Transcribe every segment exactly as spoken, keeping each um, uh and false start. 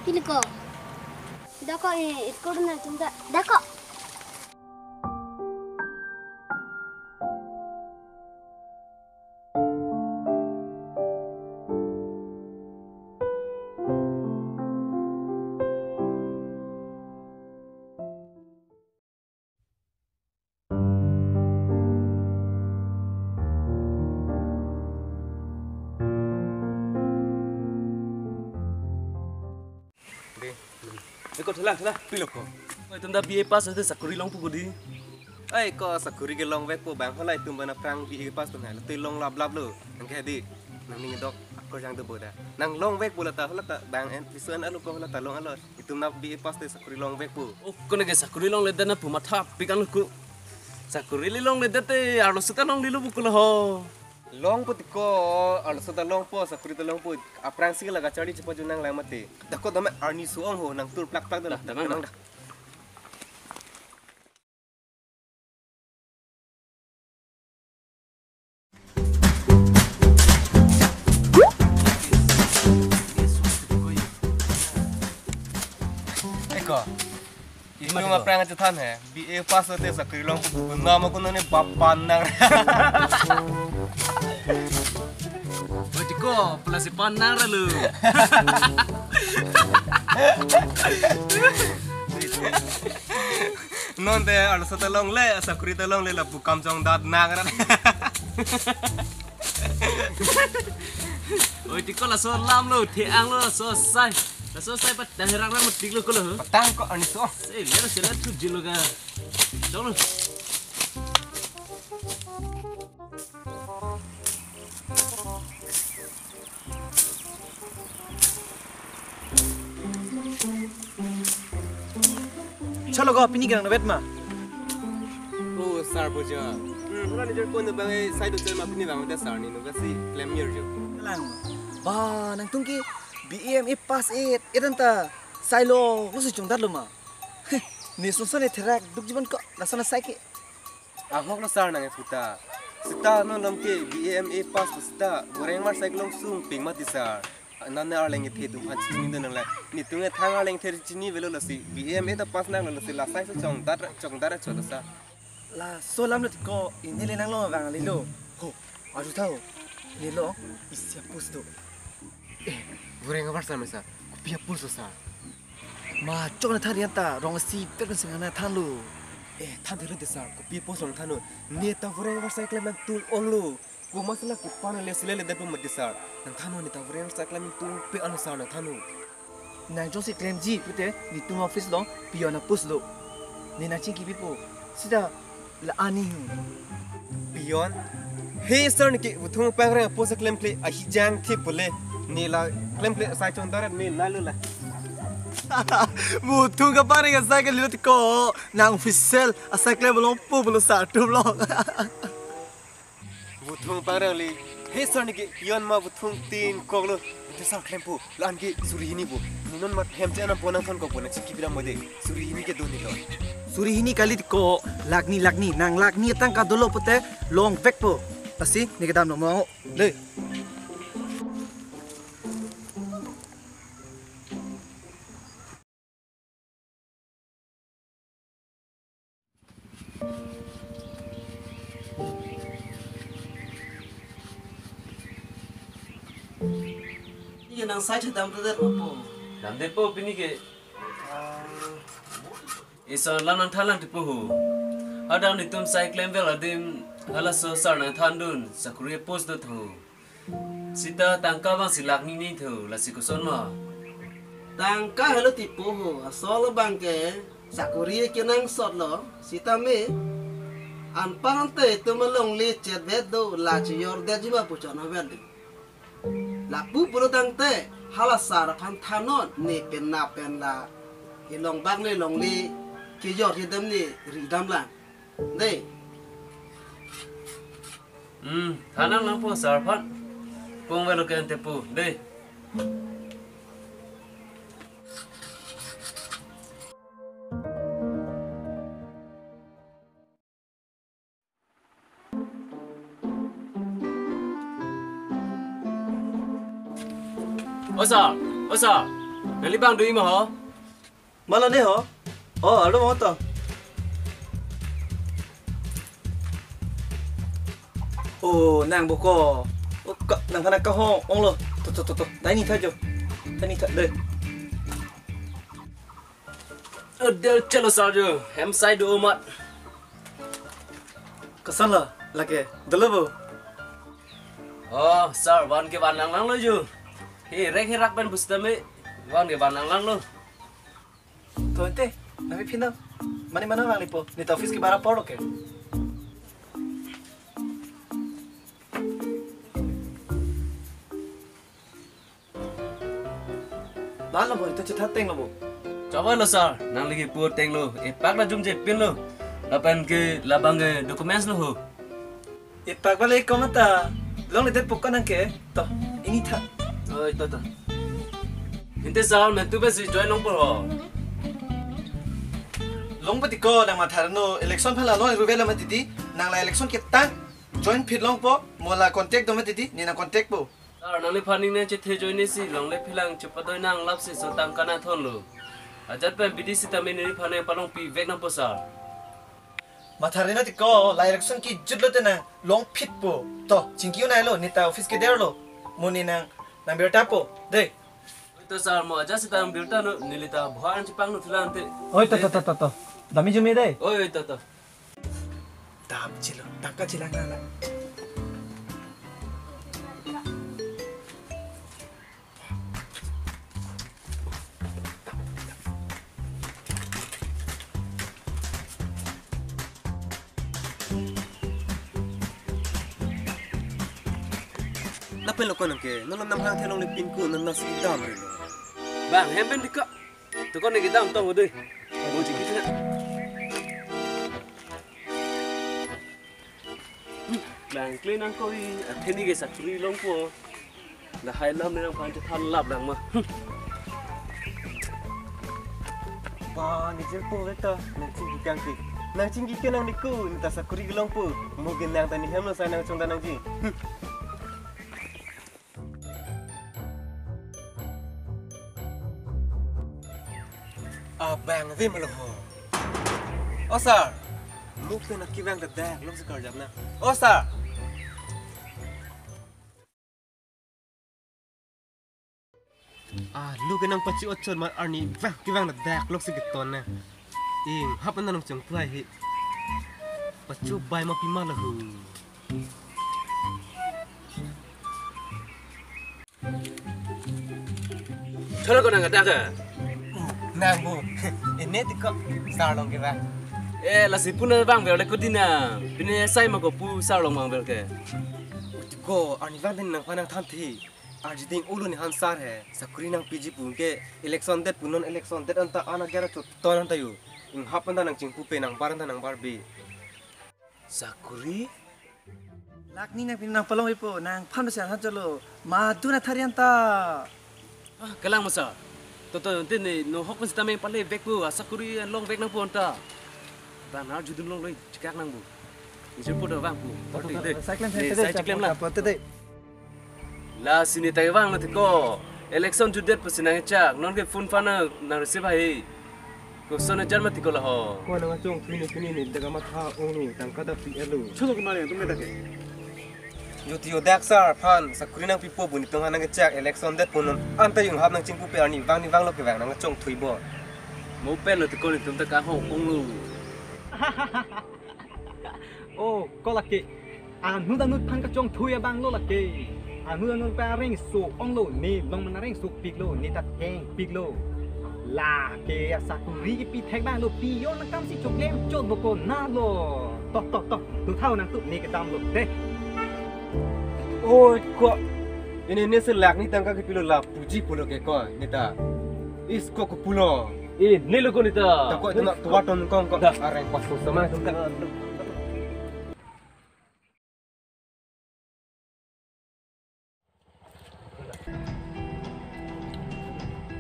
Pini ko. Dako, eh, ikor na tum da. Dako. Dei. Eko, thelang, thelang. Pilo ko. Oi, itum ta B A pass ate sakori longpo ko dei. Oi, ko sakori ke longvekpo, bang halai itum bana prang B A pass atum hai. Te long laplap lo. Nang ke dei. Nangning dok akor jang do boda. Nang longvekpo lata, halata bang en, piso en alo ko halata long alo. Itum na B A pass te sakori longvekpo. O, kone ke sakori longledet na pu matha pikan ko. Sakori le longledet te arloso ta longlelo pu ko lo ho. Longpo tiko, arloso ta longpo, sakori ta longpo. Aphrangsi la kacharli chepajun nanglang mati. Dako dame arni so-ong ho, nang tur plak plak da. Dah, damang, damang dah. Eko. Itum aphrang chethan he. B A pass ate sakori long, nama ko nane bap pan nang. Oi, tiko, pelasi pan nang ra lo. Non te arloso ta longle, sakori ta longle, lapu kam chongdat nang ra. Oi, tiko, laso alam lo, the-ang lo, laso asai. Laso asai patang rang rang matik lo ko lo. Patang ko arni so. Se le, se le thu jilo ga. Chong lo. Chalo ko, pini ke nangvet ma? Oh, sir, boja. Hmm, hala nijor ko nubang e side hotel ma pini bang hotel sir ni nubang si claim year jo. Lang. Ba, nangtum ke B A M A pass et, et anta sai lo, lo si chongdat lo ma? Heh, ne sungso ne therak duk jiban ko, laso na sai ke. Ahok lo sir nang eputa. Sita non lom ke B A M A pass sita, Voreng Varsai kelong sung ping mati sir. Nane arleng ethe atum aphan chini do nang lai. Netum ethang arleng ethe chini avelo lasi. B A M A ta pass nang lo lasi la sai so chongdat, chongdat chot sa. Laso alam lo tiko, ini le nang lo vang le lo. Ho, aju tha ho. Ne lo, isi a-post do. Eh, Voreng Varsai mesa, kopi a-post sir? Ma chok na than rian ta, rong si pet kan sing na than lo. Eh, than thelo de sir, kopi a-post nang than lo. Ne ta Voreng Varsai klem nangtum ong lo. Komat si la kepan le sile le det po mati sir. Nang than lo, ne ta Voreng Varsai klem nangtum pe an sir nang than lo. Nang jongsi klemji pute netum office along peon a-post lo. Ne nang chingki pipo. Sita la ani hu. Peon. He sir, ne ke Vuthung Pangreng a-post klemkle ahijang thip pule. Ne la klemkle asai chongdat ne la lo la. Vuthung Pangreng asai ke lilo tiko. Nang official asai klem longpo pulo sir atum lo. Vuthung Pangreng le, he sir, ne ke peon ma vuthung tin kok lo. Te sir klempo, la-an ke suri hini po. Ne non mat hem che anam po nang thon kok po, nang chingki pidam mo de. Suri hini ke do ne lo. Suri hini kali tiko, lakh ni, lakh ni, nang lakh ni atangka dolo pute longvekpo. Lasi ne kedam lo mo, le. Ye, nang sai chedam tu det ma po? Damdet po pini ke. Ison, la nang than lang ti po ho. Hadak netum sai klemvel adim halaso sir nang thandun, sakori a-post do tho. Sita tangka abang si lakh ni ni tho, lasi koson ma? Tangka helo ti po ho, asol abang ke sakori kenangsot lo, sitame anparang te itum alongle chetvet do, la chejor detji ma pu chonhavel di. Lapu pulo tangte, hala sir aphan thannon, ne pen na pen la ilongbak ne longle kejor jedam ne ridam lang. Dei. Hmm, than nang nang po sir aphan. Pung velo ke ante po, dei. O sir, o sir. Nangli bang do-i ma ho? Malo ne ho? Oh, alo mo to. Oh, nang bo ko. Oh, ka, nang kana ka ho, onglo. To, to, to, to. Dai ni tha jo. Dai ni tha, dai. Adel chelo sir jo. Hem sai do mat. Koson lo, lake. Dolo bo. Oh, sir, van ke van lang lang lo jo. He, rek he rak pen pusitame. Van ke van lang lang lo. To ente, nang phi phin na. Mane mane nang lipo. Neta office ke bara apor lo ke. Lalo bo, ita chetha teng lo bo. Chawai lo sir, nangli kipu teng lo. Epak la jumje pin lo. Lapen ke labang ke documents lo ho. Epak bale kom ta. Longledet po ko nang ke. To, ini tha. Oi, to, to. Ente sir, mentu pensi join longpo ho. Longpo ti ko nang matha no election phala long ruvel mati ti. Nang la election ketang join phit longpo. Mo la contact do mati ti. Ne nang contact po. Sir, nangliphan ning nang chethe join nesi longle philang chepadoi nang lapsi so tangka nang thon lo. Ajat pen bidi sitame neliphan nang palongpi vek nangpo sir. Matha rina ti ko, la election kejut lo te nang long phit po. To, chingki un-e lo, neta office ke der lo. Mo ne nang, nang birta po. Dei. Oi to sir, mo ajat sita nang birta no, neli ta bhoan chepang no thulang te. Oi, to, to, to, to, to. Dami jumi dei. Oi, oi, to, to. Dam chelo, tangka chelang nang la. Lapen lo ko nang ke, non lo nam hang thelong le pin ku, non nasi dam re lo. Bang, hem pen di ko. To ko ne kedam to ho dei. Mo chiki na. Bang kle nang ko-i, athe ne ke sakuri longpo. Lahai lam ne nangphan chethan lap lang ma. Ba, ne jirpo vek ta, nang chingki kang ke. Nang chingki ke nang ne ko, neta sakuri kelongpo. Mo ke nang ta ne hem lo sai nang chongda nangji. Abang ave ma lo ho. O sir. Mo pen akevang dadak longsi karjap na. O sir. Ah, lo ke nang pachi ochor mar arni vang kevang dadak longsi keton na. Inghap an nang chongthui he. Pachu bai ma pima lo ho. Cholo ko nang kata ka? Nang bu. Ini ti ko sir along ke ba. Eh, lasi pu nang vangver le ko dina. Pine sai ma ko pu sir along vangver ke. Ti ko arni vang din nangphan nang than thi. Arjiding ulu ne han sir he. Sakuri nangpiji pu ke election det pu non election det anta ana gera chot ton anta yu. Inghap anta nang chingpupe nang bar anta nang barbe. Sakuri? Lak ni nang pini nang palong ipo, nangphan besi anghan cholo. Madu na tharian ta. Ah, kalang masa. Toto, ante ne, no hok sitame pale vek po, asakuri long vek nangpo anta. Bang arjudun longle chekak nang bu. Ni jemput dah bang bu. Party dei. Cycling ne, cycling cycling lang. Apa tu dei? Lasi ne ta vang lo ti ko. Election jutdet pusi nangchak. Non ke phone phan nang receive hai. Koson ajar mati ko la ho. Ko nang chongthui ne pini ne daga matha onglo tangka da pi elo. Cholo ke mari tum meda ke. Yo ti yo dak sir phan sakuri nangpipo bu netum aphan nangchak election det pu non. Anta inghap nang chingpupe arni vang ni vang lo ke vang nang chongthui bo. Mo pen lo ti ko netum ta kahong onglo. Oh, ko lake. Anut anut aphan kachongthui abang lo lake. Anut anut pa areng so onglo ne long man areng so pik lo ne ta theng pik lo. Lake asakuri kipi thek abang lo pion akam si choklem chot boko na lo. Tok tok tok. Tu thau nang tu ne kedam lo dei. Oi ko. Ini ne selak ni tangka kipilo la puji pulo ke ko ne ta. Is ko ko pulo. Eh, ne lo ko ne ta. Ta ko itu nak tua ton kong ko. Dah. Areng pas so sama tu ta.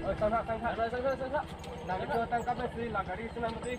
Oi, sangka, sangka. Sangka, sangka, sangka. Nang itu tangkap si lagari senang mati.